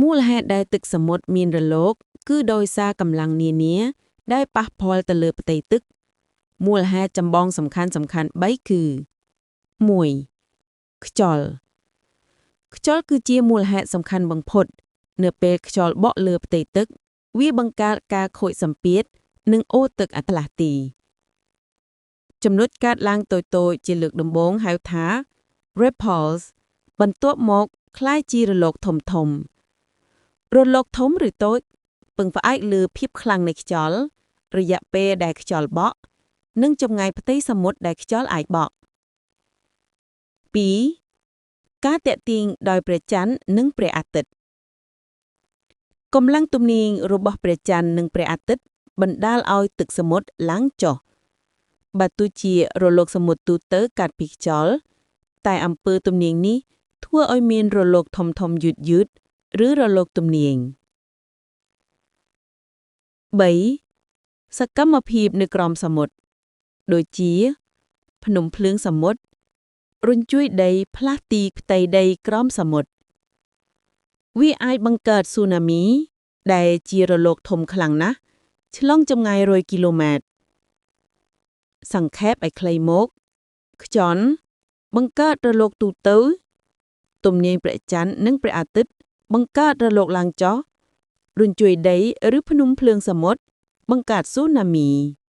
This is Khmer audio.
មូលហេតុដែលទឹកសមុទ្រមានរលក គឺដោយសារកម្លាំងនានា ដែលប៉ះពាល់ទៅលើផ្ទៃទឹក មូលហេតុចម្បងសំខាន់សំខាន់3គឺ1ខ្យល់ខ្យល់គឺជាមូលហេតុសំខាន់បំផុត នៅពេលខ្យល់បក់លើផ្ទៃទឹក វាបង្កើតការខូចសម្ពាធនិងអូរទឹកអាត្លាស់ទី ចំណុចកើតឡើងតូចៗជាលើកដំបូងហៅថា ripples បន្ទាប់មកក្លាយជារលកធំធំរលកធំឬតូចពឹងផ្អែកលើភាពខ្លាំងនៃខ្យល់រយៈពេលដែលខ្យល់បក់ និងចម្ងាយផ្ទៃសមុទ្រដែលខ្យល់អាចបក់2ការតាក់ទាញដោយព្រះច័ន្ទនិងព្រះអាទិត្យកម្លាំងទំនាញរបស់ព្រះច័ន្ទនិងព្រះអាទិត្យបណ្ដាលឲ្យទឹកសមុទ្រឡើងចុះបើទោះជារលកសមុទ្រទូទៅកាត់ពីខ្យល់តែអំពើទំនាញនេះធ្វើឲ្យមានរលកធំធំយឺតយឺតឬរលកទំនាញ3សកម្មភាពនៅក្រោមសមុទ្រដូចជា ភ្នំភ្លើងសមុទ្ររញ្ជួយដីផ្លាស់ទីផ្ទៃដីក្រោមសមុទ្រវាអាចបង្កើតស៊ូណាមី ដែលជារលកធំខ្លាំងណាស់ឆ្លងចម្ងាយ100គីឡូម៉ែត្រសង្ខេបឲ្យខ្លីមកខ្យល់បង្កើតរលកទូទៅ ទំនាញព្រះច័ន្ទនិងព្រះអាទិត្យបង្កើតរលកឡើងចុះរញ្ជួយដីឬភ្នំភ្លើងសមុទ្របង្កើតស៊ូណាមី។